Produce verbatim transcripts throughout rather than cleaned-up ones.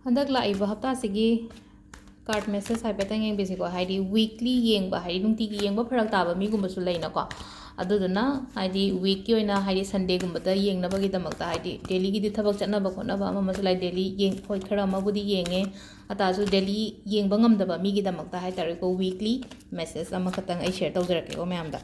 ꯍꯟꯗꯛ ꯂꯥꯛꯏꯕ ꯍꯞꯇꯥꯁꯤꯒꯤ card message ꯍꯥꯏꯐꯦꯠꯇꯪ ꯌꯦꯡꯕꯤꯁꯤꯀꯣ꯫ ꯍꯥꯏꯗꯤ weekly ꯌꯦꯡꯕ, ꯍꯥꯏꯗꯤ ꯅꯨꯡꯇꯤꯒꯤ ꯌꯦꯡꯕ ꯐꯔꯛ ꯇꯥꯕ ꯃꯤꯒꯨꯝꯕꯁꯨ ꯂꯩꯅꯀꯣ꯫ ꯑꯗꯨꯗꯨꯅ ꯍꯥꯏꯗꯤ weekꯀꯤ ꯑꯣꯏꯅ ꯍꯥꯏꯗꯤ Sundayꯒꯨꯝꯕꯗ ꯌꯦꯡꯅꯕꯒꯤꯗꯃꯛꯇ, ꯍꯥꯏꯗꯤ dailyꯒꯤꯗꯤ ꯊꯕꯛ ꯆꯠꯅꯕ ꯈꯣꯠꯅꯕ ꯑꯃ ꯑꯃꯁꯨ ꯂꯩ, daily ꯌꯦꯡ-, ꯍꯣꯏ, ꯈꯔ ꯑꯃꯕꯨꯗꯤ ꯌꯦꯡꯉꯦ, ꯑꯇꯥꯁꯨ daily ꯌꯦꯡꯕ ꯉꯝꯗꯕ ꯃꯤꯒꯤꯗꯃꯛꯇ ꯍꯥꯏꯇꯥꯔꯦꯀꯣ, weekly message ꯑꯃꯈꯛꯇꯪ ꯑꯩ share ꯇꯧꯖꯔꯛꯀꯦꯀꯣ ꯃꯌꯥꯝꯗ꯫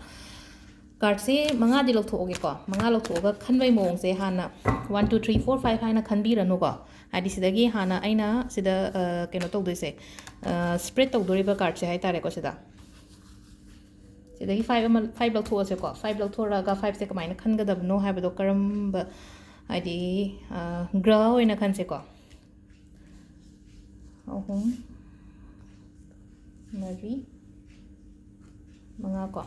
Cardꯁꯦ ꯃꯉꯥꯗꯤ ꯂꯧꯊꯣꯛꯑꯒꯦꯀꯣ꯫ ꯃꯉꯥ ꯂꯧꯊꯣꯛꯑꯒ ꯈꯟꯕꯩ ꯃꯑꯣꯡꯁꯦ ꯍꯥꯟꯅ one, two, three, four, five ꯍꯥꯏꯅ ꯈꯟꯕꯤꯔꯅꯨꯀꯣ꯫ ꯍꯥꯏꯗꯤ ꯁꯤꯗꯒꯤ ꯍꯥꯟꯅ ꯑꯩꯅ ꯁꯤꯗ, ꯑ, ꯀꯩꯅꯣ ꯇꯧꯗꯣꯏꯁꯦ, ꯑ, spread ꯇꯧꯗꯣꯔꯤꯕ cardꯁꯦ ꯍꯥꯏꯇꯥꯔꯦꯀꯣ꯫ ꯁꯤꯗ, ꯁꯤꯗꯒꯤ five ꯑꯃ, five ꯂꯧꯊꯣꯛꯑꯁꯦꯀꯣ꯫ Five ꯂꯧꯊꯣꯛꯑꯒ fiveꯁꯦ ꯀꯃꯥꯏꯅ ꯈꯟꯒꯗꯕꯅꯣ ꯍꯥꯏꯕꯗꯣ, ꯀꯔꯝꯕ, ꯍꯥꯏꯗꯤ, ꯑ, ꯒ꯭ꯔꯍ ꯑꯣꯏꯅ ꯈꯟꯁꯦꯀꯣ꯫ ꯑꯍꯨꯝ, ꯃꯔꯤ, ꯃꯉꯥ ꯀꯣ꯫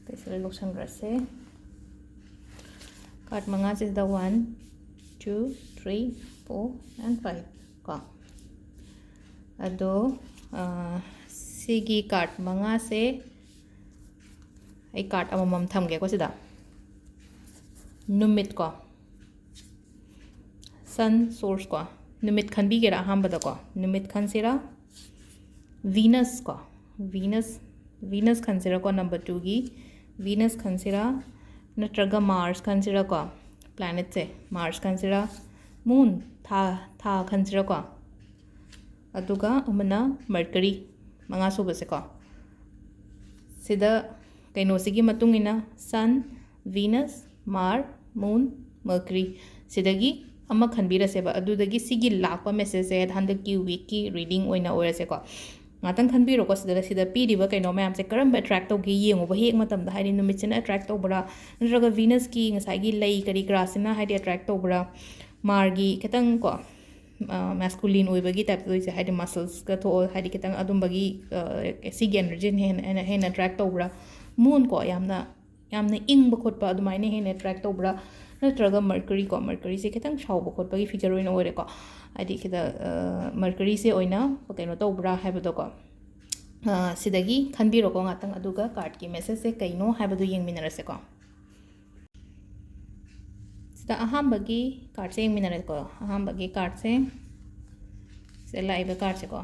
ꯑꯇꯩꯁꯦ ꯂꯣꯏ ꯂꯧꯁꯟꯈ꯭ꯔꯁꯦ꯫ Card ꯃꯉꯥꯁꯤꯗ one, two, three, four and five ꯀꯣ꯫ ꯑꯗꯣ, ꯑ, ꯁꯤꯒꯤ card ꯃꯉꯥꯁꯦ ꯑꯩ card ꯑꯃꯃꯝ ꯊꯝꯒꯦꯀꯣ ꯁꯤꯗ꯫ ꯅꯨꯃꯤꯠ ꯀꯣ꯫ Sun source ꯀꯣ꯫ ꯅꯨꯃꯤꯠ ꯈꯟꯕꯤꯒꯦꯔꯥ ꯑꯍꯥꯟꯕꯗꯀꯣ? ꯅꯨꯃꯤꯠ ꯈꯟꯁꯤꯔꯥ? Venus ꯀꯣ꯫ Venus, Venus ꯈꯟꯁꯤꯔꯥꯀꯣ, number twoꯒꯤ? Venus ꯈꯟꯁꯤꯔꯥ? ꯅꯠꯇ꯭ꯔꯒ Mars ꯈꯟꯁꯤꯔꯥꯀꯣ? Planetꯁꯦ Mars ꯈꯟꯁꯤꯔꯥ? Moon, ꯊꯥ, ꯊꯥ ꯈꯟꯁꯤꯔꯥꯀꯣ? ꯑꯗꯨꯒ ꯑꯃꯅ Mercury, ꯃꯉꯥ ꯁꯨꯕꯁꯦꯀꯣ꯫ ꯁꯤꯗ ꯀꯩꯅꯣꯁꯤꯒꯤ ꯃꯇꯨꯡ ꯏꯟꯅ Sun, Venus, Mars, Moon, Mercury, ꯁꯤꯗꯒꯤ ꯑꯃ ꯈꯟꯕꯤꯔꯁꯦꯕ꯫ ꯑꯗꯨꯗꯒꯤ ꯁꯤꯒꯤ ꯂꯥꯛꯄ messageꯁꯦ ꯍꯟꯗꯛꯀꯤ weekꯀꯤ reading ꯑꯣꯏꯅ ꯑꯣꯏꯔꯁꯦꯀꯣ꯫ ꯉꯥꯛꯇꯪ ꯈꯟꯕꯤꯔꯣꯀꯣ꯫ ꯁꯤꯗ, ꯁꯤꯗ ꯄꯤꯔꯤꯕ ꯀꯩꯅꯣ ꯃꯌꯥꯝꯁꯦ ꯀꯔꯝꯕ attract ꯇꯧꯒꯦ ꯌꯦꯡꯉꯨꯕ ꯍꯦꯛ ꯃꯇꯝꯗ, ꯍꯥꯏꯗꯤ ꯅꯨꯃꯤꯠꯁꯤꯅ attract ꯇꯧꯕ꯭ꯔꯥ, ꯅꯠꯇ꯭ꯔꯒ Venusꯀꯤ ꯉꯁꯥꯏꯒꯤ ꯂꯩ ꯀꯔꯤ ꯀꯔꯥꯁꯤꯅ ꯍꯥꯏꯗꯤ attract ꯇꯧꯕ꯭ꯔꯥ, Marsꯒꯤ ꯈꯤꯇꯪ ꯀꯣ, ꯑ, masculine ꯑꯣꯏꯕꯒꯤ type ꯇꯧꯔꯤꯁꯦ, ꯍꯥꯏꯗꯤ musclesꯀ ꯊꯣꯛꯑ, ꯍꯥꯏꯗꯤ ꯈꯤꯇꯪ ꯑꯗꯨꯝꯕꯒꯤ, ꯑ, ꯁꯤꯒꯤ energyꯅ ꯍꯦꯟꯅ, ꯍꯦꯟꯅ, ꯍꯦꯟꯅ attract ꯇꯧꯕ꯭ꯔꯥ? Moonꯀꯣ, ꯌꯥꯝꯅ, ꯌꯥꯝꯅ ꯏꯪꯕ ꯈꯣꯠꯄ ꯑꯗꯨꯃꯥꯏꯅ ꯍꯦꯟꯅ attract ꯇꯧꯕ꯭ꯔꯥ? ꯅꯠꯇ꯭ꯔꯒ Mercuryꯀꯣ, Mercuryꯁꯦ ꯈꯤꯇꯪ ꯁꯥꯎꯕ ꯈꯣꯠꯄꯒꯤ figure ꯑꯣꯏꯅ ꯑꯣꯏꯔꯦꯀꯣ꯫ ꯍꯥꯏꯗꯤ ꯈꯤꯇꯪ, ꯑ, Mercuryꯁꯦ ꯑꯣꯏꯅ ꯀꯩꯅꯣ ꯇꯧꯕ꯭ꯔꯥ ꯍꯥꯏꯕꯗꯣꯀꯣ꯫ ꯑ, ꯁꯤꯗꯒꯤ ꯈꯟꯕꯤꯔꯣꯀꯣ ꯉꯥꯛꯇꯪ, ꯑꯗꯨꯒ cardꯀꯤ messageꯁꯦ ꯀꯩꯅꯣ ꯍꯥꯏꯕꯗꯨ ꯌꯦꯡꯃꯤꯟꯅꯔꯁꯦꯀꯣ꯫ ꯁꯤꯗ ꯑꯍꯥꯟꯕꯒꯤ ꯀꯥꯔꯠꯁꯦ ꯌꯦꯡꯃꯤꯟꯅꯔꯦꯀꯣ꯫ ꯑꯍꯥꯟꯕꯒꯤ ꯀꯥꯔꯠꯁꯦ, ꯁꯤꯗ ꯂꯥꯛꯏꯕ ꯀꯥꯔꯠꯁꯦꯀꯣ,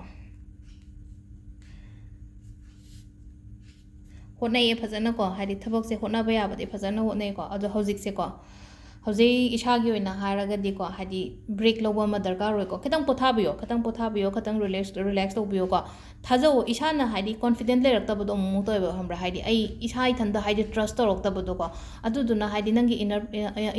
ꯍꯣꯠꯅꯩꯌꯦ ꯐꯖꯅꯀꯣ, ꯍꯥꯏꯗꯤ ꯊꯕꯛꯁꯦ ꯍꯣꯠꯅꯕ ꯌꯥꯕꯗꯤ ꯐꯖꯅ ꯍꯣꯠꯅꯩꯀꯣ꯫ ꯑꯗꯣ ꯍꯧꯖꯤꯛꯁꯦꯀꯣ, ꯍꯧꯖꯤꯛ ꯏꯁꯥꯒꯤ ꯑꯣꯏꯅ ꯍꯥꯏꯔꯒꯗꯤꯀꯣ, ꯍꯥꯏꯗꯤ ꯕ꯭ꯔꯦꯛ ꯂꯧꯕ ꯑꯃ ꯗꯔꯀꯥꯔ ꯑꯣꯏꯀꯣ꯫ ꯈꯤꯇꯪ ꯄꯣꯊꯥꯕꯤꯌꯣ, ꯈꯤꯇꯪ ꯄꯣꯊꯥꯕꯤꯌꯣ, ꯈꯤꯇꯪ ꯔꯤꯂꯦꯛꯁ ꯔꯤꯂꯦꯛꯁ ꯇꯧꯕꯤꯌꯣꯀꯣ꯫ ꯊꯥꯖꯧ, ꯏꯁꯥꯅ ꯍꯥꯏꯗꯤ ꯀꯣꯟꯐꯤꯗꯦꯟ ꯂꯩꯔꯛꯇꯕꯗꯣ ꯑꯃꯨꯛꯃꯨꯛ ꯇꯧꯋꯦꯕ, ꯈꯪꯕ꯭ꯔꯥ? ꯍꯥꯏꯗꯤ ꯑꯩ ꯏꯁꯥ ꯏꯊꯟꯇ ꯍꯥꯏꯗꯤ ꯇ꯭ꯔꯁ ꯇꯧꯔꯛꯇꯕꯗꯣꯀꯣ꯫ ꯑꯗꯨꯗꯨꯅ ꯍꯥꯏꯗꯤ ꯅꯪꯒꯤ ꯏꯅꯔ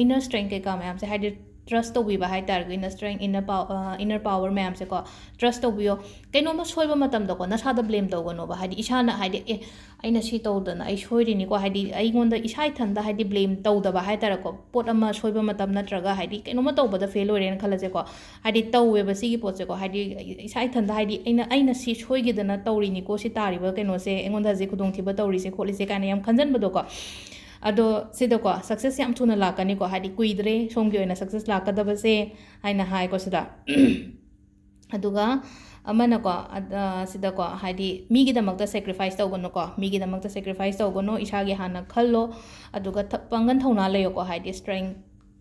ꯏꯅꯔ ꯁ꯭ꯇ꯭ꯔꯦꯡ ꯀꯩꯀꯥ ꯃꯌꯥꯝꯁꯦ ꯍꯥꯏꯗꯤ ꯇ꯭ꯔꯁ ꯇꯧꯕꯤꯕ ꯍꯥꯏꯇꯥꯔꯦꯀꯣ꯫ ꯏꯅꯔ ꯁ꯭ꯇ꯭ꯔꯦꯡ, ꯏꯅꯔ ꯄꯥꯎ ꯏꯅꯔ ꯄꯥꯋꯔ ꯃꯌꯥꯝꯁꯦꯀꯣ, ꯇ꯭ꯔꯁ ꯇꯧꯕꯤꯌꯣ꯫ ꯀꯩꯅꯣꯝꯃ ꯁꯣꯏꯕ ꯃꯇꯝꯗꯀꯣ, ꯅꯁꯥꯗ ꯕ꯭ꯂꯦꯝ ꯇꯧꯒꯅꯣꯕ꯫ ꯍꯥꯏꯗꯤ ꯏꯁꯥꯅ ꯍꯥꯏꯗꯤ ꯑꯦ, ꯑꯩꯅ ꯁꯤ ꯇꯧꯗꯅ ꯑꯩ ꯁꯣꯏꯔꯤꯅꯤꯀꯣ, ꯍꯥꯏꯗꯤ ꯑꯩꯉꯣꯟꯗ ꯏꯁꯥ ꯏꯊꯟꯗ ꯍꯥꯏꯗꯤ ꯕ꯭ꯂꯦꯝ ꯇꯧꯗꯕ ꯍꯥꯏꯇꯥꯔꯦꯀꯣ꯫ ꯄꯣꯠ ꯑꯃ ꯁꯣꯏꯕ ꯃꯇꯝ ꯅꯠꯇ꯭ꯔꯒ ꯍꯥꯏꯗꯤ ꯀꯩꯅꯣꯝꯃ ꯇꯧꯕꯗ ꯐꯦꯜ ꯑꯣꯏꯔꯦꯅ ꯈꯜꯂꯁꯦꯀꯣ, ꯍꯥꯏꯗꯤ ꯇꯧꯋꯦꯕ ꯁꯤꯒꯤ ꯄꯣꯠꯁꯦꯀꯣ꯫ ꯍꯥꯏꯗꯤ ꯏꯁꯥ ꯏꯊꯟꯗ ꯍꯥꯏꯗꯤ ꯑꯩꯅ ꯑꯩꯅ ꯁꯤ ꯁꯣꯏꯈꯤꯗꯅ ꯇꯧꯔꯤꯅꯤꯀꯣ, ꯁꯤ ꯇꯥꯔꯤꯕ ꯀꯩꯅꯣꯁꯦ, ꯑꯩꯉꯣꯟꯗ ꯍꯧꯖꯤꯛ ꯈꯨꯗꯣꯡꯊꯤꯕ ꯇꯧꯔꯤꯁꯦ ꯈꯣꯠꯂꯤꯁꯦ ꯀꯥꯏꯅ ꯌꯥꯝ ꯈꯟꯖꯟꯕꯗꯣꯀꯣ꯫ ꯑꯗꯣ ꯁꯤꯗꯀꯣ ꯁꯛꯁꯦꯁ ꯌꯥꯝ ꯊꯨꯅ ꯂꯥꯛꯀꯅꯤꯀꯣ꯫ ꯍꯥꯏꯗꯤ ꯀꯨꯏꯗ꯭ꯔꯦ ꯁꯣꯝꯒꯤ ꯑꯣꯏꯅ ꯁꯛꯁꯦꯁ ꯂꯥꯛꯀꯗꯕꯁꯦ ꯍꯥꯏꯅ ꯍꯥꯏꯀꯣ ꯁꯤꯗ꯫ ꯑꯗꯨꯒ ꯑꯃꯅꯀꯣ, ꯑꯗ, ꯁꯤꯗꯀꯣ, ꯍꯥꯏꯗꯤ ꯃꯤꯒꯤꯗꯃꯛꯇ ꯁꯦꯀ꯭ꯔꯤꯐꯥꯏꯁ ꯇꯧꯒꯅꯨꯀꯣ, ꯃꯤꯒꯤꯗꯃꯛꯇ ꯁꯦꯀ꯭ꯔꯤꯐꯥꯏꯁ ꯇꯧꯒꯅꯨ, ꯏꯁꯥꯒꯤ ꯍꯥꯟꯅ ꯈꯜꯂꯣ꯫ ꯑꯗꯨꯒ ꯊ- ꯄꯥꯡꯒꯜ ꯊꯧꯅꯥ ꯂꯩꯌꯣꯀꯣ, ꯍꯥꯏꯗꯤ ꯁ꯭ꯇ꯭ꯔꯦꯡ,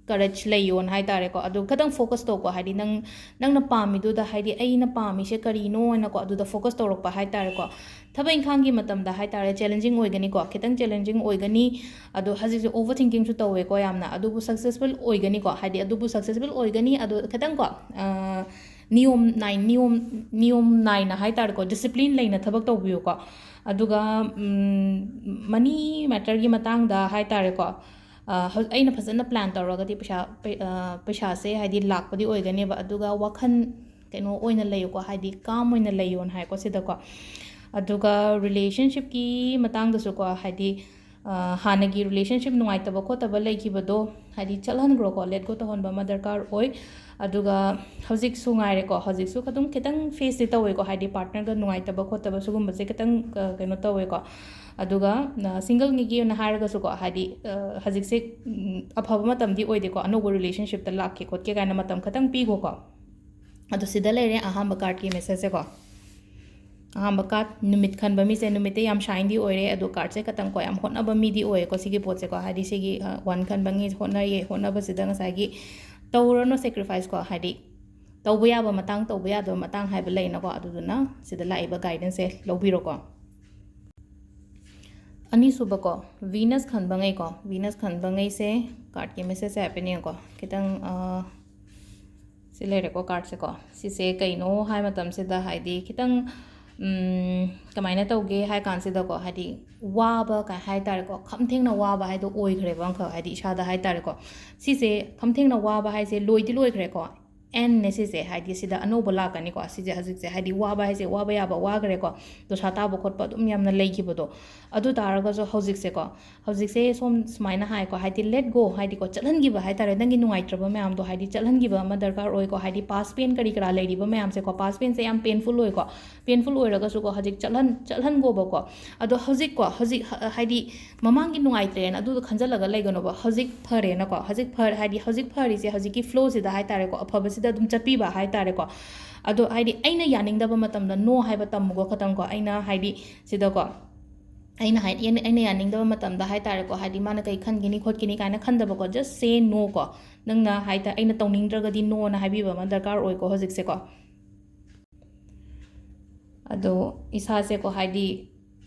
ꯀꯔꯦꯖ ꯂꯩꯌꯣꯅ ꯍꯥꯏꯇꯥꯔꯦꯀꯣ꯫ ꯑꯗꯨ ꯈꯤꯇꯪ ꯐꯣꯀꯁ ꯇꯧꯀꯣ, ꯍꯥꯏꯗꯤ ꯅꯪ, ꯅꯪꯅ ꯄꯥꯝꯃꯤꯗꯨꯗ, ꯍꯥꯏꯗꯤ ꯑꯩꯅ ꯄꯥꯝꯃꯤꯁꯦ ꯀꯔꯤꯅꯣ ꯍꯥꯏꯅꯀꯣ, ꯑꯗꯨꯗ ꯐꯣꯀꯁ ꯇꯧꯔꯛꯄ ꯍꯥꯏꯇꯥꯔꯦꯀꯣ꯫ ꯊꯕꯛ ꯏꯪꯈꯥꯡꯒꯤ ꯃꯇꯝꯗ ꯍꯥꯏꯇꯥꯔꯦ, ꯆꯦꯂꯦꯟꯖꯤꯡ ꯑꯣꯏꯒꯅꯤꯀꯣ, ꯈꯤꯇꯪ ꯆꯦꯂꯦꯟꯖꯤꯡ ꯑꯣꯏꯒꯅꯤ꯫ ꯑꯗꯣ ꯍꯧꯖꯤꯛꯁꯦ ꯑꯣꯚꯔ ꯊꯤꯡꯀꯤꯡꯁꯨ ꯇꯧꯋꯦꯀꯣ ꯌꯥꯝꯅ, ꯑꯗꯨꯕꯨ ꯁꯛꯁꯦꯁꯐꯨꯜ ꯑꯣꯏꯒꯅꯤꯀꯣ, ꯍꯥꯏꯗꯤ ꯑꯗꯨꯕꯨ ꯁꯛꯁꯦꯁꯐꯨꯜ ꯑꯣꯏꯒꯅꯤ꯫ ꯑꯗꯣ ꯈꯤꯇꯪꯀꯣ, ꯑ, ꯅꯤꯌꯣꯝ ꯅꯥꯏ-, ꯅꯤꯌꯣꯝ, ꯅꯤꯌꯣꯝ ꯅꯥꯏꯅ ꯍꯥꯏꯇꯥꯔꯦꯀꯣ, ꯗꯤꯁꯤꯄ꯭ꯂꯤꯟ ꯂꯩꯅ ꯊꯕꯛ ꯇꯧꯕꯤꯌꯨꯀꯣ꯫ ꯑꯗꯨꯒ, ꯎꯝ, ꯃꯅꯤ ꯃꯦꯇꯔꯒꯤ ꯃꯇꯥꯡꯗ ꯍꯥꯏꯇꯥꯔꯦꯀꯣ, ꯑ, ꯍꯧ-, ꯑꯩꯅ ꯐꯖꯅ ꯄ꯭ꯂꯥꯟ ꯇꯧꯔꯒꯗꯤ ꯄꯩꯁꯥ, ꯄꯩ-, ꯑ, ꯄꯩꯁꯥꯁꯦ ꯍꯥꯏꯗꯤ ꯂꯥꯛꯄꯗꯤ ꯑꯣꯏꯒꯅꯦꯕ꯫ ꯑꯗꯨꯒ ꯋꯥꯈꯜ ꯀꯩꯅꯣ ꯑꯣꯏꯅ ꯂꯩꯌꯨꯀꯣ, ꯍꯥꯏꯗꯤ ꯀꯥꯝ ꯑꯣꯏꯅ ꯂꯩꯌꯣꯅ ꯍꯥꯏꯀꯣ ꯁꯤꯗꯀꯣ꯫ ꯑꯗꯨꯒ ꯔꯤꯂꯦꯁꯟꯁꯤꯞꯀꯤ ꯃꯇꯥꯡꯗꯁꯨꯀꯣ, ꯍꯥꯏꯗꯤ, ꯑ, ꯍꯥꯟꯅꯒꯤ ꯔꯤꯂꯦꯁꯟꯁꯤꯞ ꯅꯨꯡꯉꯥꯏꯇꯕ ꯈꯣꯠꯇꯕ ꯂꯩꯈꯤꯕꯗꯣ, ꯍꯥꯏꯗꯤ ꯆꯠꯍꯟꯈ꯭ꯔꯣꯀꯣ, ꯂꯦꯠ ꯒꯣ ꯇꯧꯍꯟꯕ ꯑꯃ ꯗꯔꯀꯥꯔ ꯑꯣꯏ꯫ ꯑꯗꯨꯒ ꯍꯧꯖꯤꯛꯁꯨ ꯉꯥꯏꯔꯦꯀꯣ, ꯍꯧꯖꯤꯛꯁꯨ ꯑꯗꯨꯝ ꯈꯤꯇꯪ ꯐꯦꯁꯇꯤ ꯇꯧꯋꯦꯀꯣ, ꯍꯥꯏꯗꯤ ꯄꯥꯔꯠꯅꯔꯒ ꯅꯨꯡꯉꯥꯏꯇꯕ ꯈꯣꯠꯇꯕ ꯁꯤꯒꯨꯝꯕꯁꯦ ꯈꯤꯇꯪ, ꯑ, ꯀꯩꯅꯣ ꯇꯧꯋꯦꯀꯣ꯫ ꯑꯗꯨꯒ, ꯑ, ꯁꯤꯡꯒꯜ ꯃꯤꯒꯤ ꯑꯣꯏꯅ ꯍꯥꯏꯔꯒꯁꯨꯀꯣ, ꯍꯥꯏꯗꯤ, ꯑ, ꯍꯧꯖꯤꯛꯁꯦ, ꯎꯝ, ꯑꯐꯕ ꯃꯇꯝꯗꯤ ꯑꯣꯏꯗꯦꯀꯣ, ꯑꯅꯧꯕ ꯔꯤꯂꯦꯁꯟꯁꯤꯞꯇ ꯂꯥꯛꯀꯦ ꯈꯣꯠꯀꯦ ꯀꯥꯏꯅ ꯃꯇꯝ ꯈꯤꯇꯪ ꯄꯤꯈꯣꯀꯣ꯫ ꯑꯗꯣ ꯁꯤꯗ ꯂꯩꯔꯦ ꯑꯍꯥꯟꯕ ꯀꯥꯔꯠꯀꯤ ꯃꯦꯁꯦꯖꯁꯦꯀꯣ꯫ ꯑꯍꯥꯟꯕ ꯀꯥꯔꯠ ꯅꯨꯃꯤꯠ ꯈꯟꯕ ꯃꯤꯁꯦ ꯅꯨꯃꯤꯠꯇ ꯌꯥꯝ ꯁꯥꯏꯟꯗꯤ ꯑꯣꯏꯔꯦ, ꯑꯗꯣ ꯀꯥꯔꯠꯁꯦ ꯈꯇꯪꯀꯣ ꯌꯥꯝ ꯍꯣꯠꯅꯕ ꯃꯤꯗꯤ ꯑꯣꯏꯌꯦꯀꯣ꯫ ꯁꯤꯒꯤ ꯄꯣꯠꯁꯦꯀꯣ, ꯍꯥꯏꯗꯤ ꯁꯤꯒꯤ ꯋꯥꯟ ꯈꯟꯕ ꯃꯤ ꯍꯣꯠꯅꯔꯤꯌꯦ, ꯍꯣꯠꯅꯕꯁꯤꯗ ꯉꯁꯥꯏꯒꯤ ꯇꯧꯔꯅꯨ ꯁꯦꯀ꯭ꯔꯤꯐꯥꯏꯁꯀꯣ, ꯍꯥꯏꯗꯤ ꯇꯧꯕ ꯌꯥꯕ ꯃꯇꯥꯡ, ꯇꯧꯕ ꯌꯥꯗꯕ ꯃꯇꯥꯡ ꯍꯥꯏꯕ ꯂꯩꯅꯀꯣ꯫ ꯑꯗꯨꯗꯨꯅ ꯁꯤꯗ ꯂꯥꯛꯏꯕ ꯒꯥꯏꯗꯦꯟꯁꯁꯦ ꯂꯧꯕꯤꯔꯣꯀꯣ꯫ ꯑꯅꯤꯁꯨꯕꯀꯣ, ꯚꯤꯅꯁ ꯈꯟꯕꯉꯩꯀꯣ, ꯚꯤꯅꯁ ꯈꯟꯕꯉꯩꯁꯦ ꯀꯥꯔꯠꯀꯤ ꯃꯦꯁꯦꯖꯁꯦ ꯍꯥꯏꯐꯦꯠ ꯌꯦꯡꯉꯨꯀꯣ꯫ ꯈꯤꯇꯪ, ꯑ, ꯁꯤ ꯂꯩꯔꯦꯀꯣ ꯀꯥꯔꯠꯁꯦꯀꯣ꯫ ꯁꯤꯁꯦ ꯀꯩꯅꯣ ꯍꯥꯏ ꯃꯇꯝꯁꯤꯗ, ꯍꯥꯏꯗꯤ ꯈꯤꯇꯪ, ꯎꯝ, ꯀꯃꯥꯏꯅ ꯇꯧꯒꯦ ꯍꯥꯏ ꯀꯥꯟꯁꯤꯗꯀꯣ, ꯍꯥꯏꯗꯤ ꯋꯥꯕ ꯀꯥꯏ ꯍꯥꯏ ꯇꯥꯔꯦꯀꯣ, ꯈꯝ ꯊꯦꯡꯅ ꯋꯥꯕ ꯍꯥꯏꯗꯣ ꯑꯣꯏꯈ꯭ꯔꯦꯕ ꯑꯃꯈꯛ, ꯍꯥꯏꯗꯤ ꯏꯁꯥꯗ ꯍꯥꯏ ꯇꯥꯔꯦꯀꯣ꯫ ꯁꯤꯁꯦ ꯈꯝ ꯊꯦꯡꯅ ꯋꯥꯕ ꯍꯥꯏꯁꯦ ꯂꯣꯏꯗꯤ ꯂꯣꯏꯈ꯭ꯔꯦꯀꯣ, ꯑꯦꯟꯅꯦ ꯁꯤꯁꯦ, ꯍꯥꯏꯗꯤ ꯁꯤꯗ ꯑꯅꯧꯕ ꯂꯥꯛꯀꯅꯤꯀꯣ꯫ ꯁꯤꯁꯦ ꯍꯧꯖꯤꯛꯁꯦ, ꯍꯥꯏꯗꯤ ꯋꯥꯕ ꯍꯥꯏꯁꯦ ꯋꯥꯕ ꯌꯥꯕ ꯋꯥꯈ꯭ꯔꯦꯀꯣ, ꯗꯣꯁꯥ ꯇꯥꯕ ꯈꯣꯠꯄ ꯑꯗꯨꯝ ꯌꯥꯝꯅ ꯂꯩꯈꯤꯕꯗꯣ꯫ ꯑꯗꯨ ꯇꯥꯔꯒꯁꯨ ꯍꯧꯖꯤꯛꯁꯦꯀꯣ, ꯍꯧꯖꯤꯛꯁꯦ ꯁꯣꯝ ꯁꯨꯃꯥꯏꯅ ꯍꯥꯏꯀꯣ, ꯍꯥꯏꯗꯤ let go, ꯍꯥꯏꯗꯤꯀꯣ, ꯆꯠꯍꯟꯈꯤꯕ ꯍꯥꯏ ꯇꯥꯔꯦ, ꯅꯪꯒꯤ ꯅꯨꯡꯉꯥꯏꯇ꯭ꯔꯕ ꯃꯌꯥꯝꯗꯣ, ꯍꯥꯏꯗꯤ ꯆꯠꯍꯟꯈꯤꯕ ꯑꯃ ꯗꯔꯀꯥꯔ ꯑꯣꯏꯀꯣ꯫ ꯍꯥꯏꯗꯤ ꯄꯥꯁ ꯄꯦꯟ ꯀꯔꯤ ꯀꯔꯥ ꯂꯩꯔꯤꯕ ꯃꯌꯥꯝꯁꯦꯀꯣ, ꯄꯥꯁ ꯄꯦꯟꯁꯦ ꯌꯥꯝ ꯄꯦꯟꯐꯨꯜ ꯑꯣꯏꯀꯣ꯫ ꯄꯦꯟꯐꯨꯜ ꯑꯣꯏꯔꯒꯁꯨꯀꯣ, ꯍꯧꯖꯤꯛ ꯆꯠꯍꯟ-, ꯆꯠꯍꯟꯒꯣꯕꯀꯣ꯫ ꯑꯗꯣ ꯍꯧꯖꯤꯛꯀꯣ, ꯍꯧꯖꯤꯛ ꯍ-, ꯍꯥꯏꯗꯤ ꯃꯃꯥꯡꯒꯤ ꯅꯨꯡꯉꯥꯏꯇ꯭ꯔꯦꯅ ꯑꯗꯨꯗꯣ ꯈꯟꯖꯜꯂꯒ ꯂꯩꯒꯅꯣꯕ꯫ ꯍꯧꯖꯤꯛ ꯐꯔꯦꯅꯀꯣ, ꯍꯧꯖꯤꯛ ꯐꯔ-, ꯍꯥꯏꯗꯤ ꯍꯧꯖꯤꯛ ꯐꯔꯤꯁꯦ ꯍꯧꯖꯤꯛꯀꯤ ꯐ꯭ꯂꯣꯁꯤꯗ ꯍꯥꯏ ꯇꯥꯔꯦꯀꯣ, ꯑꯐꯕꯁꯤꯗ ꯑꯗꯨꯝ ꯆꯠꯄꯤꯕ ꯍꯥꯏ ꯇꯥꯔꯦꯀꯣ꯫ ꯑꯗꯣ ꯍꯥꯏꯗꯤ ꯑꯩꯅ ꯌꯥꯅꯤꯡꯗꯕ ꯃꯇꯝꯗ no ꯍꯥꯏꯕ ꯇꯝꯃꯨꯀꯣ ꯈꯇꯪꯀꯣ꯫ ꯑꯩꯅ ꯍꯥꯏꯗꯤ ꯁꯤꯗꯀꯣ, ꯑꯩꯅ ꯍꯥꯏ-, ꯑꯩꯅ, ꯑꯩꯅ ꯌꯥꯅꯤꯡꯗꯕ ꯃꯇꯝꯗ ꯍꯥꯏ ꯇꯥꯔꯦꯀꯣ, ꯍꯥꯏꯗꯤ ꯃꯥꯅ ꯀꯩ ꯈꯟꯒꯤꯅꯤ ꯈꯣꯠꯀꯤꯅꯤ ꯀꯥꯏꯅ ꯈꯟꯗꯕꯀꯣ, just say no ꯀꯣ꯫ ꯅꯪꯅ ꯍꯥꯏ ꯇꯥ-, ꯑꯩꯅ ꯇꯧꯅꯤꯡꯗ꯭ꯔꯒꯗꯤ noꯅ ꯍꯥꯏꯕꯤꯕ ꯑꯃ ꯗꯔꯀꯥꯔ ꯑꯣꯏꯀꯣ ꯍꯧꯖꯤꯛꯁꯦꯀꯣ꯫ ꯑꯗꯣ ꯏꯁꯥꯁꯦꯀꯣ, ꯍꯥꯏꯗꯤ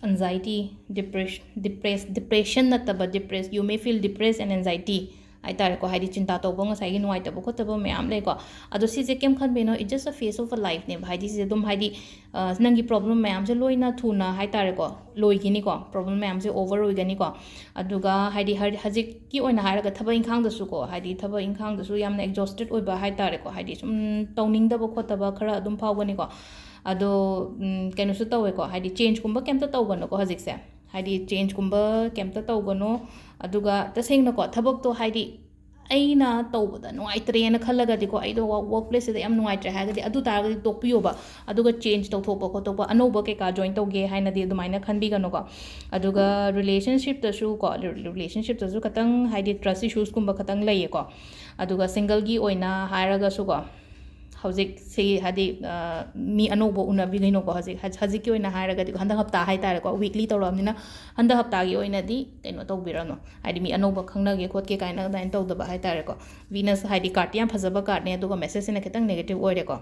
anxiety, depression, depress, depression ꯅꯠꯇꯕ depress, you may feel depressed and anxiety ꯍꯥꯏ ꯇꯥꯔꯦꯀꯣ꯫ ꯍꯥꯏꯗꯤ ꯆꯤꯟꯇꯥ ꯇꯧꯕ, ꯉꯁꯥꯏꯒꯤ ꯅꯨꯡꯉꯥꯏꯇꯕ ꯈꯣꯠꯇꯕ ꯃꯌꯥꯝ ꯂꯩꯀꯣ꯫ ꯑꯗꯣ ꯁꯤꯁꯦ ꯀꯩꯝ ꯈꯟꯕꯤꯅꯣ, it's just a phase of a lifeꯅꯦꯕ꯫ ꯍꯥꯏꯗꯤ ꯁꯤꯁꯦ ꯑꯗꯨꯝ, ꯍꯥꯏꯗꯤ, ꯑ, ꯅꯪꯒꯤ ꯄ꯭ꯔꯣꯕ꯭ꯂꯦꯝ ꯃꯌꯥꯝꯁꯦ ꯂꯣꯏꯅ ꯊꯨꯅ ꯍꯥꯏ ꯇꯥꯔꯦꯀꯣ, ꯂꯣꯏꯈꯤꯅꯤꯀꯣ, ꯄ꯭ꯔꯣꯕ꯭ꯂꯦꯝ ꯃꯌꯥꯝꯁꯦ ꯑꯣꯚꯔ ꯑꯣꯏꯒꯅꯤꯀꯣ꯫ ꯑꯗꯨꯒ ꯍꯥꯏꯗꯤ ꯍ-, ꯍꯧꯖꯤꯛꯀꯤ ꯑꯣꯏꯅ ꯍꯥꯏꯔꯒ ꯊꯕꯛ ꯏꯪꯈꯥꯡꯗꯁꯨꯀꯣ, ꯍꯥꯏꯗꯤ ꯊꯕꯛ ꯏꯪꯈꯥꯡꯗꯁꯨ ꯌꯥꯝꯅ ꯑꯦꯛꯖꯣꯁꯇꯦꯠ ꯑꯣꯏꯕ ꯍꯥꯏ ꯇꯥꯔꯦꯀꯣ, ꯍꯥꯏꯗꯤ ꯁꯨꯝ ꯇꯧꯅꯤꯡꯗꯕ ꯈꯣꯠꯇꯕ ꯈꯔ ꯑꯗꯨꯝ ꯐꯥꯎꯒꯅꯤꯀꯣ꯫ ꯑꯗꯣ, ꯎꯝ, ꯀꯩꯅꯣꯁꯨ ꯇꯧꯋꯦꯀꯣ, ꯍꯥꯏꯗꯤ ꯆꯦꯟꯖꯀꯨꯝꯕ ꯀꯩꯝꯇ ꯇꯧꯒꯅꯨꯀꯣ ꯍꯧꯖꯤꯛꯁꯦ꯫ ꯍꯥꯏꯗꯤ ꯆꯦꯟꯖꯀꯨꯝꯕ ꯀꯩꯝꯇ ꯇꯧꯒꯅꯣ꯫ ꯑꯗꯨꯒ ꯇꯁꯦꯡꯅꯀꯣ, ꯊꯕꯛꯇꯣ ꯍꯥꯏꯗꯤ ꯑꯩꯅ ꯇꯧꯕꯗ ꯅꯨꯡꯉꯥꯏꯇ꯭ꯔꯦꯅ ꯈꯜꯂꯒꯗꯤꯀꯣ, ꯑꯩꯗꯣ ꯋ-, ꯋꯔꯛ ꯄ꯭ꯂꯦꯁꯁꯤꯗ ꯌꯥꯝ ꯅꯨꯡꯉꯥꯏꯇ꯭ꯔꯦ ꯍꯥꯏꯔꯒꯗꯤ ꯑꯗꯨ ꯇꯥꯔꯒꯗꯤ ꯇꯣꯛꯄꯤꯌꯣꯕ꯫ ꯑꯗꯨꯒ ꯆꯦꯟꯖ ꯇꯧꯊꯣꯛꯄ ꯈꯣꯠꯇꯣꯛꯄ, ꯑꯅꯧꯕ ꯀꯩꯀꯥ ꯖꯣꯏꯟ ꯇꯧꯒꯦ ꯍꯥꯏꯅꯗꯤ ꯑꯗꯨꯃꯥꯏꯅ ꯈꯟꯕꯤꯒꯅꯨꯀꯣ꯫ ꯑꯗꯨꯒ ꯔꯤꯂꯦꯁꯟꯁꯤꯞꯇꯁꯨꯀꯣ, ꯔꯤ-, ꯔꯤꯂꯦꯁꯟꯁꯤꯞꯇꯁꯨ ꯈꯇꯪ ꯍꯥꯏꯗꯤ ꯇ꯭ꯔꯁ ꯏꯁꯨꯁꯀꯨꯝꯕ ꯈꯇꯪ ꯂꯩꯌꯦꯀꯣ꯫ ꯑꯗꯨꯒ ꯁꯤꯡꯒꯜꯒꯤ ꯑꯣꯏꯅ ꯍꯥꯏꯔꯒꯁꯨꯀꯣ, ꯍꯧꯖꯤꯛꯁꯤ ꯍꯥꯏꯗꯤ, ꯑ, ꯃꯤ ꯑꯅꯧꯕ ꯎꯅꯕꯤꯒꯅꯣꯀꯣ꯫ ꯍꯧꯖꯤꯛ, ꯍꯧꯖꯤꯛꯀꯤ ꯑꯣꯏꯅ ꯍꯥꯏꯔꯒꯗꯤ ꯍꯟꯗꯛ ꯍꯞꯇꯥ ꯍꯥꯏꯇꯥꯔꯦꯀꯣ, weekly ꯇꯧꯔꯛꯑꯕꯅꯤꯅ ꯍꯟꯗꯛ ꯍꯞꯇꯥꯒꯤ ꯑꯣꯏꯅꯗꯤ ꯀꯩꯅꯣ ꯇꯧꯕꯤꯔꯅꯨ꯫ ꯍꯥꯏꯗꯤ ꯃꯤ ꯑꯅꯧꯕ ꯈꯪꯅꯒꯦ ꯈꯣꯠꯀꯦ ꯀꯥꯏꯅ ꯑꯗꯨꯃꯥꯏꯅ ꯇꯧꯗꯕ ꯍꯥꯏꯇꯥꯔꯦꯀꯣ꯫ Venus ꯍꯥꯏꯗꯤ cardꯇꯤ ꯌꯥꯝ ꯐꯖꯕ cardꯅꯦ, ꯑꯗꯨꯒ messageꯁꯤꯅ ꯈꯤꯇꯪ negative ꯑꯣꯏꯔꯦꯀꯣ꯫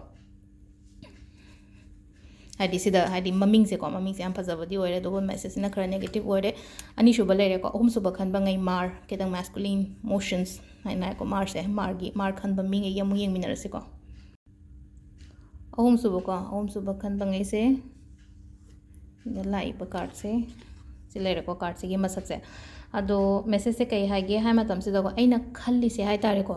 ꯍꯥꯏꯗꯤ ꯁꯤꯗ ꯍꯥꯏꯗꯤ ꯃꯃꯤꯡꯁꯦꯀꯣ, ꯃꯃꯤꯡꯁꯦ ꯌꯥꯝ ꯐꯖꯕꯗꯤ ꯑꯣꯏꯔꯦ, ꯑꯗꯨꯒ messageꯁꯤꯅ ꯈꯔ negative ꯑꯣꯏꯔꯦ꯫ ꯑꯅꯤꯁꯨꯕ ꯂꯩꯔꯦꯀꯣ, ꯑꯍꯨꯝꯁꯨꯕ ꯈꯟꯕꯉꯩ ꯃꯥꯔ, ꯈꯤꯇꯪ masculine emotions ꯍꯥꯏꯅ ꯍꯥꯏꯀꯣ, ꯃꯥꯔꯁꯦ, ꯃꯥꯔꯒꯤ, ꯃꯥꯔ ꯈꯟꯕ ꯃꯤꯉꯩꯒꯤ ꯑꯃꯨꯛ ꯌꯦꯡꯃꯤꯟꯅꯔꯁꯤꯀꯣ꯫ ꯑꯍꯨꯝꯁꯨꯕꯀꯣ, ꯑꯍꯨꯝꯁꯨꯕ ꯈꯟꯕꯉꯩꯁꯦ, ꯁꯤꯗ ꯂꯥꯛꯏꯕ cardꯁꯦ, ꯁꯤ ꯂꯩꯔꯦꯀꯣ, cardꯁꯤꯒꯤ ꯃꯁꯛꯁꯦ꯫ ꯑꯗꯣ messageꯁꯦ ꯀꯩ ꯍꯥꯏꯒꯦ ꯍꯥꯏ ꯃꯇꯝꯁꯤꯗꯀꯣ, ꯑꯩꯅ ꯈꯜꯂꯤꯁꯦ ꯍꯥꯏꯇꯥꯔꯦꯀꯣ,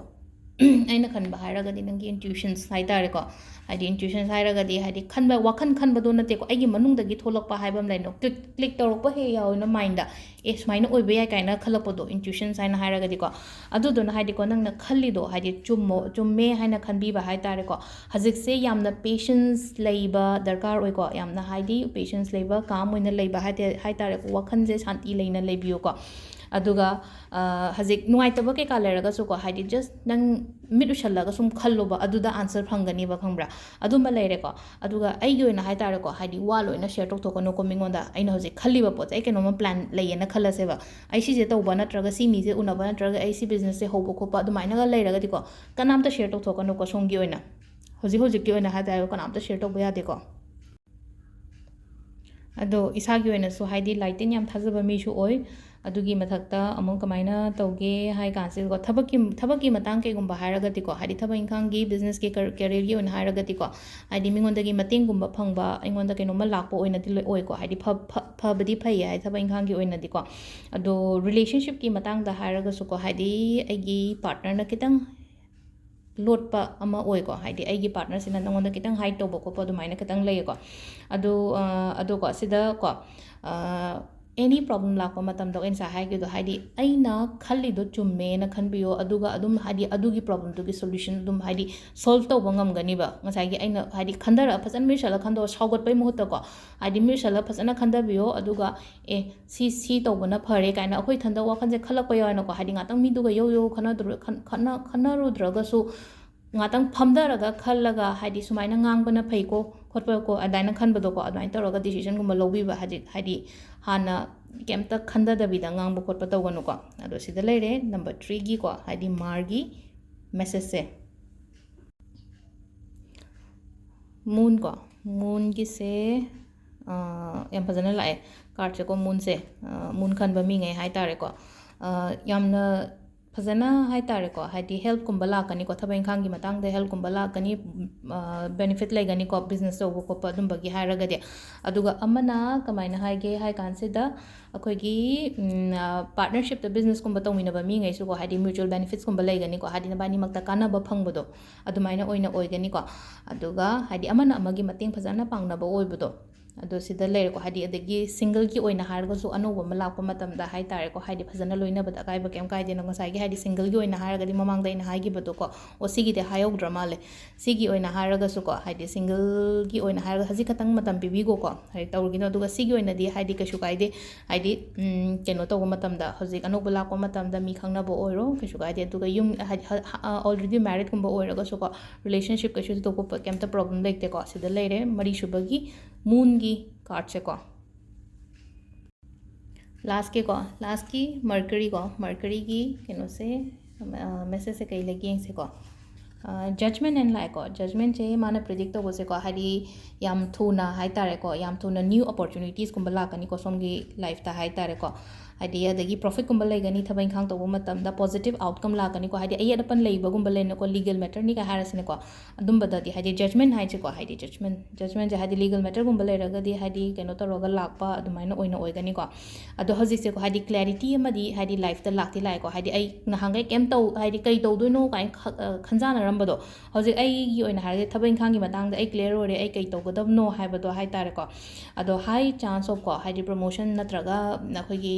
ꯑꯩꯅ ꯈꯟꯕ ꯍꯥꯏꯔꯒꯗꯤ ꯅꯪꯒꯤ intuitions ꯍꯥꯏꯇꯥꯔꯦꯀꯣ, ꯍꯥꯏꯗꯤ intuitions ꯍꯥꯏꯔꯒꯗꯤ ꯍꯥꯏꯗꯤ ꯈꯟꯕ, ꯋꯥꯈꯜ ꯈꯟꯕꯗꯣ ꯅꯠꯇꯦꯀꯣ, ꯑꯩꯒꯤ ꯃꯅꯨꯡꯗꯒꯤ ꯊꯣꯛꯂꯛꯄ ꯍꯥꯏꯕ ꯑꯃ ꯂꯩꯅꯣ, click, click ꯇꯧꯔꯛꯄ ꯍꯦꯛ ꯌꯥꯎꯋꯦꯅ mindꯗ, ꯑꯦ, ꯁꯨꯃꯥꯏꯅ ꯑꯣꯏꯕ ꯌꯥꯏ ꯀꯥꯏꯅ ꯈꯜꯂꯛꯄꯗꯣ, intuitions ꯍꯥꯏꯅ ꯍꯥꯏꯔꯒꯗꯤꯀꯣ꯫ ꯑꯗꯨꯗꯨꯅ ꯍꯥꯏꯗꯤꯀꯣ, ꯅꯪꯅ ꯈꯜꯂꯤꯗꯣ ꯍꯥꯏꯗꯤ ꯆꯨꯝꯃꯣ, ꯆꯨꯝꯃꯦ ꯍꯥꯏꯅ ꯈꯟꯕꯤꯕ ꯍꯥꯏꯇꯥꯔꯦꯀꯣ꯫ ꯍꯧꯖꯤꯛꯁꯦ ꯌꯥꯝꯅ patience ꯂꯩꯕ ꯗꯔꯀꯥꯔ ꯑꯣꯏꯀꯣ, ꯌꯥꯝꯅ ꯍꯥꯏꯗꯤ patience ꯂꯩꯕ, calm ꯑꯣꯏꯅ ꯂꯩꯕ ꯍꯥꯏꯇꯥ-, ꯍꯥꯏꯇꯥꯔꯦꯀꯣ, ꯋꯥꯈꯜꯁꯦ ꯁꯥꯟꯇꯤ ꯂꯩꯅ ꯂꯩꯕꯤꯌꯨꯀꯣ꯫ ꯑꯗꯨꯒ, ꯑ, ꯍꯧꯖꯤꯛ ꯅꯨꯡꯉꯥꯏꯇꯕ ꯀꯩꯀꯥ ꯂꯩꯔꯒꯁꯨꯀꯣ, ꯍꯥꯏꯗꯤ just ꯅꯪ ꯃꯤꯠ ꯎꯏꯁꯜꯂꯒ ꯁꯨꯝ ꯈꯜꯂꯣꯕ, ꯑꯗꯨꯗ answer ꯐꯪꯒꯅꯤꯕ, ꯈꯪꯕ꯭ꯔꯥ? ꯑꯗꯨꯃ ꯂꯩꯔꯦꯀꯣ꯫ ꯑꯗꯨꯒ ꯑꯩꯒꯤ ꯑꯣꯏꯅ ꯍꯥꯏꯇꯥꯔꯦꯀꯣ, ꯍꯥꯏꯗꯤ ꯋꯥ ꯂꯣꯏꯅ share ꯇꯧꯊꯣꯛꯀꯅꯨꯀꯣ ꯃꯤꯉꯣꯟꯗ꯫ ꯑꯩꯅ ꯍꯧꯖꯤꯛ ꯈꯜꯂꯤꯕ ꯄꯣꯠꯁꯦ, ꯑꯩ ꯀꯩꯅꯣꯝꯃ plan ꯂꯩꯌꯦꯅ ꯈꯜꯂꯁꯦꯕ, ꯑꯩ ꯁꯤꯁꯦ ꯇꯧꯕ ꯅꯠꯇ꯭ꯔꯒ ꯁꯤ ꯃꯤꯁꯦ ꯎꯅꯕ ꯅꯠꯇ꯭ꯔꯒ ꯑꯩ ꯁꯤ businessꯁꯦ ꯍꯧꯕ ꯈꯣꯠꯄ ꯑꯗꯨꯃꯥꯏꯅꯒ ꯂꯩꯔꯒꯗꯤꯀꯣ, ꯀꯅꯥꯝꯇ share ꯇꯧꯊꯣꯛꯀꯅꯨꯀꯣ ꯁꯣꯝꯒꯤ ꯑꯣꯏꯅ꯫ ꯍꯧꯖꯤꯛ ꯍꯧꯖꯤꯛꯀꯤ ꯑꯣꯏꯅ ꯍꯥꯏꯇꯥꯔꯦꯀꯣ, ꯀꯅꯥꯝꯇ share ꯇꯧꯕ ꯌꯥꯗꯦꯀꯣ꯫ ꯑꯗꯣ ꯏꯁꯥꯒꯤ ꯑꯣꯏꯅꯁꯨ ꯍꯥꯏꯗꯤ ꯂꯥꯏ ꯇꯤꯟ ꯌꯥꯝ ꯊꯥꯖꯕ ꯃꯤꯁꯨ ꯑꯣꯏ꯫ ꯑꯗꯨꯒꯤ ꯃꯊꯛꯇ ꯑꯃꯨꯛ ꯀꯃꯥꯏꯅ ꯇꯧꯒꯦ ꯍꯥꯏ ꯀꯥꯟꯁꯤꯗꯀꯣ, ꯊꯕꯛꯀꯤ, ꯊꯕꯛꯀꯤ ꯃꯇꯥꯡ ꯀꯩꯒꯨꯝꯕ ꯍꯥꯏꯔꯒꯗꯤꯀꯣ, ꯍꯥꯏꯗꯤ ꯊꯕꯛ ꯏꯪꯈꯥꯡꯒꯤ, businessꯀꯤ, car-, careerꯒꯤ ꯑꯣꯏꯅ ꯍꯥꯏꯔꯒꯗꯤꯀꯣ, ꯍꯥꯏꯗꯤ ꯃꯤꯉꯣꯟꯗꯒꯤ ꯃꯇꯦꯡꯒꯨꯝꯕ ꯐꯪꯕ, ꯑꯩꯉꯣꯟꯗ ꯀꯩꯅꯣꯝꯃ ꯂꯥꯛꯄ ꯑꯣꯏꯅꯗꯤ ꯂꯣꯏ ꯑꯣꯏꯀꯣ, ꯍꯥꯏꯗꯤ ꯐ-, ꯐ-, ꯐꯕꯗꯤ ꯐꯩꯌꯦ ꯍꯥꯏꯗꯤ ꯊꯕꯛ ꯏꯪꯈꯥꯡꯒꯤ ꯑꯣꯏꯅꯗꯤꯀꯣ꯫ ꯑꯗꯣ relationshipꯀꯤ ꯃꯇꯥꯡꯗ ꯍꯥꯏꯔꯒꯁꯨꯀꯣ, ꯍꯥꯏꯗꯤ ꯑꯩꯒꯤ partnerꯅ ꯈꯤꯇꯪ ꯂꯣꯠꯄ ꯑꯃ ꯑꯣꯏꯀꯣ, ꯍꯥꯏꯗꯤ ꯑꯩꯒꯤ partnerꯁꯤꯅ ꯅꯪꯉꯣꯟꯗ ꯈꯤꯇꯪ hide ꯇꯧꯕ ꯈꯣꯠꯄ ꯑꯗꯨꯃꯥꯏꯅ ꯈꯤꯇꯪ ꯂꯩꯌꯦꯀꯣ꯫ ꯑꯗꯣ, ꯑ, ꯑꯗꯣꯀꯣ, ꯁꯤꯗꯀꯣ, ꯑ, any problem ꯂꯥꯛꯄ ꯃꯇꯝꯗ ꯑꯩ ꯉꯁꯥꯏ ꯍꯥꯏꯈꯤꯕꯗꯣ, ꯍꯥꯏꯗꯤ ꯑꯩꯅ ꯈꯜꯂꯤꯗꯣ ꯆꯨꯝꯃꯦꯅ ꯈꯟꯕꯤꯌꯣ, ꯑꯗꯨꯒ ꯑꯗꯨꯝ ꯍꯥꯏꯗꯤ ꯑꯗꯨꯒꯤ problemꯗꯨꯒꯤ solution ꯑꯗꯨꯝ ꯍꯥꯏꯗꯤ solve ꯇꯧꯕ ꯉꯝꯒꯅꯤꯕ꯫ ꯉꯁꯥꯏꯒꯤ ꯑꯩꯅ ꯍꯥꯏꯗꯤ ꯈꯟꯊꯔꯒ ꯐꯖꯅ ꯃꯤꯠꯁꯜꯂ ꯈꯟꯗꯣꯛꯑ ꯁꯥꯎꯒꯠꯄꯩ ꯃꯍꯨꯠꯇꯀꯣ, ꯍꯥꯏꯗꯤ ꯃꯤꯠꯁꯜꯂ ꯐꯖꯅ ꯈꯟꯊꯕꯤꯌꯣ, ꯑꯗꯨꯒ ꯑꯦ, ꯁꯤ, ꯁꯤ ꯇꯧꯕꯅ ꯐꯔꯦ ꯀꯥꯏꯅ ꯑꯩꯈꯣꯏ ꯏꯊꯟꯗ ꯋꯥꯈꯜꯁꯦ ꯈꯜꯂꯛꯄ ꯌꯥꯎꯋꯦꯅꯀꯣ, ꯍꯥꯏꯗꯤ ꯉꯥꯛꯇꯪ ꯃꯤꯗꯨꯒ ꯌꯧ ꯌꯧ ꯈꯟꯅꯗ꯭ꯔ-, ꯈꯟ-, ꯈꯟꯅ-, ꯈꯟꯅꯔꯨꯗ꯭ꯔꯒꯁꯨ ꯉꯥꯛꯇꯪ ꯐꯝꯊꯔꯒ ꯈꯜꯂꯒ, ꯍꯥꯏꯗꯤ ꯁꯨꯃꯥꯏꯅ ꯉꯥꯡꯕꯅ ꯐꯩꯀꯣ ꯈꯣꯠꯄꯀꯣ ꯑꯗꯨꯃꯥꯏꯅ ꯈꯟꯕꯗꯣꯀꯣ, ꯑꯗꯨꯃꯥꯏꯅ ꯇꯧꯔꯒ decisionꯒꯨꯝꯕ ꯂꯧꯕꯤꯕ, ꯍꯥꯏꯗꯤ, ꯍꯥꯏꯗꯤ ꯍꯥꯟꯅ ꯀꯩꯝꯇ ꯈꯟꯊꯗꯕꯤꯗ ꯉꯥꯡꯕ ꯈꯣꯠꯄ ꯇꯧꯒꯅꯨꯀꯣ꯫ ꯑꯗꯣ ꯁꯤꯗ ꯂꯩꯔꯦ number threeꯒꯤꯀꯣ, ꯍꯥꯏꯗꯤ ꯃꯥꯔꯒꯤ messageꯁꯦ꯫ Moonꯀꯣ, Moonꯒꯤꯁꯦ, ꯑ, ꯌꯥꯝ ꯐꯖꯅ ꯂꯥꯛꯑꯦ cardꯁꯦꯀꯣ, Moonꯁꯦ꯫ ꯑ, Moon ꯈꯟꯕ ꯃꯤꯉꯩ ꯍꯥꯏꯇꯥꯔꯦꯀꯣ, ꯑ, ꯌꯥꯝꯅ ꯐꯖꯅ ꯍꯥꯏꯇꯥꯔꯦꯀꯣ, ꯍꯥꯏꯗꯤ helpꯐꯨꯝꯕ ꯂꯥꯛꯀꯅꯤꯀꯣ, ꯊꯕꯛ ꯏꯪꯈꯥꯡꯒꯤ ꯃꯇꯥꯡꯗ helpꯀꯨꯝꯕ ꯂꯥꯛꯀꯅꯤ, ꯑ, benefit ꯂꯩꯒꯅꯤꯀꯣ, business ꯇꯧꯕ ꯈꯣꯠꯄ ꯑꯗꯨꯝꯕꯒꯤ ꯍꯥꯏꯔꯒꯗꯤ꯫ ꯑꯗꯨꯒ ꯑꯃꯅ ꯀꯃꯥꯏꯅ ꯍꯥꯏꯒꯦ ꯍꯥꯏ ꯀꯥꯟꯁꯤꯗ, ꯑꯩꯈꯣꯏꯒꯤ, ꯎꯝ, ꯑ, partnershipꯇ businessꯀꯨꯝꯕ ꯇꯧꯃꯤꯟꯅꯕ ꯃꯤꯉꯩꯁꯨꯀꯣ, ꯍꯥꯏꯗꯤ mutual benefitsꯀꯨꯝꯕ ꯂꯩꯒꯅꯤꯀꯣ, ꯍꯥꯏꯗꯤ ꯅꯕꯥꯅꯤꯃꯛꯇ ꯀꯥꯟꯅꯕ ꯐꯪꯕꯗꯣ ꯑꯗꯨꯃꯥꯏꯅ ꯑꯣꯏꯅ ꯑꯣꯏꯒꯅꯤꯀꯣ꯫ ꯑꯗꯨꯒ ꯍꯥꯏꯗꯤ ꯑꯃꯅ ꯑꯃꯒꯤ ꯃꯇꯦꯡ ꯐꯖꯅ ꯄꯥꯡꯅꯕ ꯑꯣꯏꯕꯗꯣ, ꯑꯗꯣ ꯁꯤꯗ ꯂꯩꯔꯦꯀꯣ꯫ ꯍꯥꯏꯗꯤ ꯑꯗꯒꯤ singleꯒꯤ ꯑꯣꯏꯅ ꯍꯥꯏꯔꯒꯁꯨ ꯑꯅꯧꯕ ꯑꯃ ꯂꯥꯛꯄ ꯃꯇꯝꯗ ꯍꯥꯏꯇꯥꯔꯦꯀꯣ, ꯍꯥꯏꯗꯤ ꯐꯖꯅ ꯂꯣꯏꯅꯕꯗ ꯑꯀꯥꯏꯕ ꯀꯩꯝ ꯀꯥꯏꯗꯦꯅ꯫ ꯉꯁꯥꯏꯒꯤ ꯍꯥꯏꯗꯤ singleꯒꯤ ꯑꯣꯏꯅ ꯍꯥꯏꯔꯒꯗꯤ ꯃꯃꯥꯡꯗ ꯑꯩꯅ ꯍꯥꯏꯈꯤꯕꯗꯣꯀꯣ, ꯑꯣ, ꯁꯤꯒꯤꯗꯤ ꯍꯥꯏꯍꯧꯗ꯭ꯔ ꯃꯥꯜꯂꯦ꯫ ꯁꯤꯒꯤ ꯑꯣꯏꯅ ꯍꯥꯏꯔꯒꯁꯨꯀꯣ, ꯍꯥꯏꯗꯤ singleꯒꯤ ꯑꯣꯏꯅ ꯍꯥꯏꯔꯒ ꯍꯧꯖꯤꯛ ꯈꯛꯇꯪ ꯃꯇꯝ ꯄꯤꯕꯤꯈꯣꯀꯣ, ꯍꯥꯏꯗꯤ ꯇꯧꯔꯨꯒꯤꯅꯣ꯫ ꯑꯗꯨꯒ ꯁꯤꯒꯤ ꯑꯣꯏꯅꯗꯤ ꯍꯥꯏꯗꯤ ꯀꯩꯁꯨ ꯀꯥꯏꯗꯦ, ꯍꯥꯏꯗꯤ, ꯎꯝ, ꯀꯩꯅꯣ ꯇꯧꯕ ꯃꯇꯝꯗ, ꯍꯧꯖꯤꯛ ꯑꯅꯧꯕ ꯂꯥꯛꯄ ꯃꯇꯝꯗ ꯃꯤ ꯈꯪꯅꯕ ꯑꯣꯏꯔꯣ, ꯀꯩꯁꯨ ꯀꯥꯏꯗꯦ꯫ ꯑꯗꯨꯒ ꯌꯨꯝ, ꯍꯥꯏꯗꯤ, ꯍ-, ꯍ-, ꯑ, already marriedꯀꯨꯝꯕ ꯑꯣꯏꯔꯒꯁꯨꯀꯣ, relationship ꯀꯩꯁꯨ ꯊꯣꯏꯗꯣꯛꯄ ꯀꯩꯝꯇ problem ꯂꯩꯇꯦꯀꯣ꯫ ꯁꯤꯗ ꯂꯩꯔꯦ ꯃꯔꯤꯁꯨꯕꯒꯤ Moonꯒꯤ cardꯁꯦꯀꯣ꯫ Lastꯀꯤꯀꯣ, lastꯀꯤ Mercuryꯀꯣ, Mercuryꯒꯤ ꯀꯩꯅꯣꯁꯦ, ꯑ, messageꯁꯦ ꯀꯩ ꯂꯩꯒꯦ ꯌꯦꯡꯁꯦꯀꯣ꯫ ꯑ, Judgment ꯑꯅ ꯂꯥꯛꯑꯦꯀꯣ꯫ Judgmentꯁꯦ ꯃꯥꯅ predict ꯇꯧꯕꯁꯦꯀꯣ, ꯍꯥꯏꯗꯤ ꯌꯥꯝ ꯊꯨꯅ ꯍꯥꯏꯇꯥꯔꯦꯀꯣ, ꯌꯥꯝ ꯊꯨꯅ new opportunitiesꯀꯨꯝꯕ ꯂꯥꯛꯀꯅꯤꯀꯣ ꯁꯣꯝꯒꯤ lifeꯇ ꯍꯥꯏꯇꯥꯔꯦꯀꯣ꯫ ꯍꯥꯏꯗꯤ ꯑꯗꯒꯤ profitꯀꯨꯝꯕ ꯂꯩꯒꯅꯤ, ꯊꯕꯛ ꯏꯪꯈꯥꯡ ꯇꯧꯕ ꯃꯇꯝꯗ positive outcome ꯂꯥꯛꯀꯅꯤꯀꯣ꯫ ꯍꯥꯏꯗꯤ ꯑꯌꯦꯠ ꯑꯄꯟ ꯂꯩꯕꯒꯨꯝꯕ ꯂꯩꯅꯀꯣ, legal matterꯅꯤꯒ ꯍꯥꯏꯔꯁꯤꯅꯦꯀꯣ, ꯑꯗꯨꯝꯕꯗꯗꯤ ꯍꯥꯏꯗꯤ judgment ꯍꯥꯏꯁꯦꯀꯣ, ꯍꯥꯏꯗꯤ judgment, judgmentꯁꯦ ꯍꯥꯏꯗꯤ legal matterꯒꯨꯝꯕ ꯂꯩꯔꯒꯗꯤ ꯍꯥꯏꯗꯤ ꯀꯩꯅꯣ ꯇꯧꯔꯒ ꯂꯥꯛꯄ ꯑꯗꯨꯃꯥꯏꯅ ꯑꯣꯏꯅ ꯑꯣꯏꯒꯅꯤꯀꯣ꯫ ꯑꯗꯣ ꯍꯧꯖꯤꯛꯁꯦꯀꯣ, ꯍꯥꯏꯗꯤ clarity ꯑꯃꯗꯤ ꯍꯥꯏꯗꯤ lifeꯇ ꯂꯥꯛꯇꯤ ꯂꯥꯛꯑꯦꯀꯣ꯫ ꯍꯥꯏꯗꯤ ꯑꯩ ꯅꯍꯥꯟꯈꯩ ꯀꯩꯝ ꯇꯧ-, ꯍꯥꯏꯗꯤ ꯀꯩ ꯇꯧꯗꯣꯏꯅꯣ ꯀꯥꯏꯅ ꯈ-, ꯑ, ꯈꯟꯖꯥꯟꯅꯔꯝꯕꯗꯣ, ꯍꯧꯖꯤꯛ ꯑꯩꯒꯤ ꯑꯣꯏꯅ ꯍꯥꯏꯔꯒꯗꯤ ꯊꯕꯛ ꯏꯪꯈꯥꯡꯒꯤ ꯃꯇꯥꯡꯗ ꯑꯩ clear ꯑꯣꯏꯔꯦ, ꯑꯩ ꯀꯩ ꯇꯧꯒꯗꯕꯅꯣ ꯍꯥꯏꯕꯗꯣ ꯍꯥꯏꯇꯥꯔꯦꯀꯣ꯫ ꯑꯗꯣ high chance of ꯀꯣ, ꯍꯥꯏꯗꯤ promotion ꯅꯠꯇ꯭ꯔꯒ ꯑꯩꯈꯣꯏꯒꯤ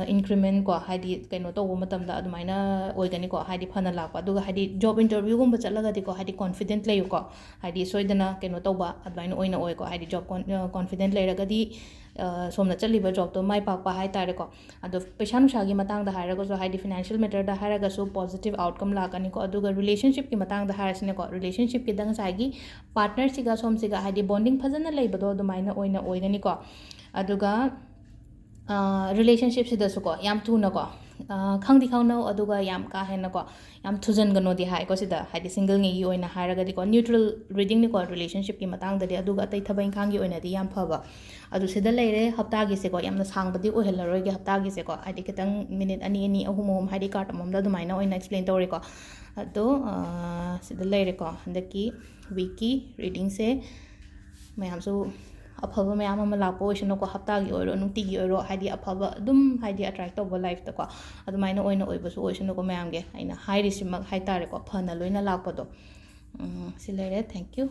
ꯏꯟꯀ꯭ꯔꯤꯃꯦꯟ ꯀꯣ, ꯍꯥꯏꯗꯤ ꯀꯩꯅꯣ ꯇꯧꯕ ꯃꯇꯝꯗ ꯑꯗꯨꯃꯥꯏꯅ ꯑꯣꯏꯒꯅꯤꯀꯣ, ꯍꯥꯏꯗꯤ ꯐꯅ ꯂꯥꯛꯄ꯫ ꯑꯗꯨꯒ ꯍꯥꯏꯗꯤ ꯖꯣꯕ ꯏꯟꯇꯔꯚ꯭ꯌꯨꯒꯨꯝꯕ ꯆꯠꯂꯒꯗꯤꯀꯣ, ꯍꯥꯏꯗꯤ ꯀꯣꯟꯐꯤꯗꯦꯟꯠ ꯂꯩꯌꯨꯀꯣ, ꯍꯥꯏꯗꯤ ꯁꯣꯏꯗꯅ ꯀꯩꯅꯣ ꯇꯧꯕ ꯑꯗꯨꯃꯥꯏꯅ ꯑꯣꯏꯅ ꯑꯣꯏꯀꯣ꯫ ꯍꯥꯏꯗꯤ ꯖꯣꯕ ꯀꯣꯟꯐꯤꯗꯦꯟꯠ ꯂꯩꯔꯒꯗꯤ ꯁꯣꯝꯅ ꯆꯠꯂꯤꯕ ꯖꯣꯕꯇꯣ ꯃꯥꯏ ꯄꯥꯛꯄ ꯍꯥꯏꯇꯥꯔꯦꯀꯣ꯫ ꯑꯗꯣ ꯄꯩꯁꯥ ꯅꯨꯡꯁꯥꯒꯤ ꯃꯇꯥꯡꯗ ꯍꯥꯏꯔꯒꯁꯨ, ꯍꯥꯏꯗꯤ ꯐꯥꯏꯅꯥꯟꯁꯤꯌꯦꯜ ꯃꯦꯇꯔꯗ ꯍꯥꯏꯔꯒꯁꯨ ꯄꯣꯖꯤꯇꯤꯚ ꯑꯥꯎꯠꯀꯝ ꯂꯥꯛꯀꯅꯤꯀꯣ꯫ ꯑꯗꯨꯒ ꯔꯤꯂꯦꯁꯟꯁꯤꯞꯀꯤ ꯃꯇꯥꯡꯗ ꯍꯥꯏꯔꯁꯤꯅꯦꯀꯣ, ꯔꯤꯂꯦꯁꯟꯁꯤꯞꯀꯤꯗ ꯉꯁꯥꯏꯒꯤ ꯄꯥꯔꯠꯅꯔꯁꯤꯒ ꯁꯣꯝꯁꯤꯒ ꯍꯥꯏꯗꯤ ꯕꯣꯟꯗꯤꯡ ꯐꯖꯅ ꯂꯩꯕꯗꯣ ꯑꯗꯨꯃꯥꯏꯅ ꯑꯣꯏꯅ ꯑꯣꯏꯒꯅꯤꯀꯣ꯫ ꯑꯗꯨꯒ ꯔꯤꯂꯦꯁꯟꯁꯤꯞꯁꯤꯗꯁꯨꯀꯣ ꯌꯥꯝ ꯊꯨꯅꯀꯣ, ꯈꯪꯗꯤ ꯈꯪꯅꯧ, ꯑꯗꯨꯒ ꯌꯥꯝ ꯀꯥ ꯍꯦꯟꯅꯀꯣ ꯌꯥꯝ ꯊꯨꯖꯟꯒꯅꯣꯗꯤ ꯍꯥꯏꯀꯣ꯫ ꯁꯤꯗ ꯍꯥꯏꯗꯤ ꯁꯤꯡꯒꯜꯉꯩꯒꯤ ꯑꯣꯏꯅ ꯍꯥꯏꯔꯒꯗꯤꯀꯣ, ꯅ꯭ꯌꯨꯇ꯭ꯔꯦꯜ ꯔꯤꯗꯤꯡꯅꯤꯀꯣ ꯔꯤꯂꯦꯁꯟꯁꯤꯞꯀꯤ ꯃꯇꯥꯡꯗꯗꯤ꯫ ꯑꯗꯨꯒ ꯑꯇꯩ ꯊꯕꯛ ꯏꯪꯈꯥꯡꯒꯤ ꯑꯣꯏꯅꯗꯤ ꯌꯥꯝ ꯐꯕ꯫ ꯑꯗꯨ ꯁꯤꯗ ꯂꯩꯔꯦ꯫ ꯍꯞꯇꯥꯒꯤꯁꯦꯀꯣ ꯌꯥꯝꯅ ꯁꯥꯡꯕꯗꯤ ꯑꯣꯏꯍꯜꯂꯔꯣꯏꯒꯦ꯫ ꯍꯞꯇꯥꯒꯤꯁꯦꯀꯣ ꯍꯥꯏꯗꯤ ꯈꯤꯇꯪ ꯃꯤꯅꯤꯠ ꯑꯅꯤ ꯑꯅꯤ, ꯑꯍꯨꯝ ꯑꯍꯨꯝ, ꯍꯥꯏꯗꯤ ꯀꯥꯔꯠ ꯑꯃꯃꯝꯗ ꯑꯗꯨꯃꯥꯏꯅ ꯑꯣꯏꯅ ꯑꯦꯛꯁꯄ꯭ꯂꯦꯟ ꯇꯧꯔꯦꯀꯣ꯫ ꯑꯗꯣ ꯁꯤꯗ ꯂꯩꯔꯦꯀꯣ, ꯍꯟꯗꯛꯀꯤ ꯋꯤꯛꯀꯤ ꯔꯤꯗꯤꯡꯁꯦ꯫ ꯃꯌꯥꯝꯁꯨ ꯑꯐꯕ ꯃꯌꯥꯝ ꯑꯃ ꯂꯥꯛꯄ ꯑꯣꯏꯁꯅꯨꯀꯣ꯫ ꯍꯞꯇꯥꯒꯤ ꯑꯣꯏꯔꯣ, ꯅꯨꯡꯇꯤꯒꯤ ꯑꯣꯏꯔꯣ, ꯍꯥꯏꯗꯤ ꯑꯐꯕ ꯑꯗꯨꯝ ꯍꯥꯏꯗꯤ ꯑꯦꯇ꯭ꯔꯦꯛ ꯇꯧꯕ ꯂꯥꯏꯐꯇꯀꯣ, ꯑꯗꯨꯃꯥꯏꯅ ꯑꯣꯏꯅ ꯑꯣꯏꯕꯁꯨ ꯑꯣꯏꯁꯅꯨꯀꯣ ꯃꯌꯥꯝꯒꯤ꯫ ꯑꯩꯅ ꯍꯥꯏꯔꯤꯁꯤꯃꯛ ꯍꯥꯏꯇꯥꯔꯦꯀꯣ, ꯐꯅ ꯂꯣꯏꯅ ꯂꯥꯛꯄꯗꯣ꯫ ꯎꯝ, ꯁꯤ ꯂꯩꯔꯦ꯫ Thank you꯫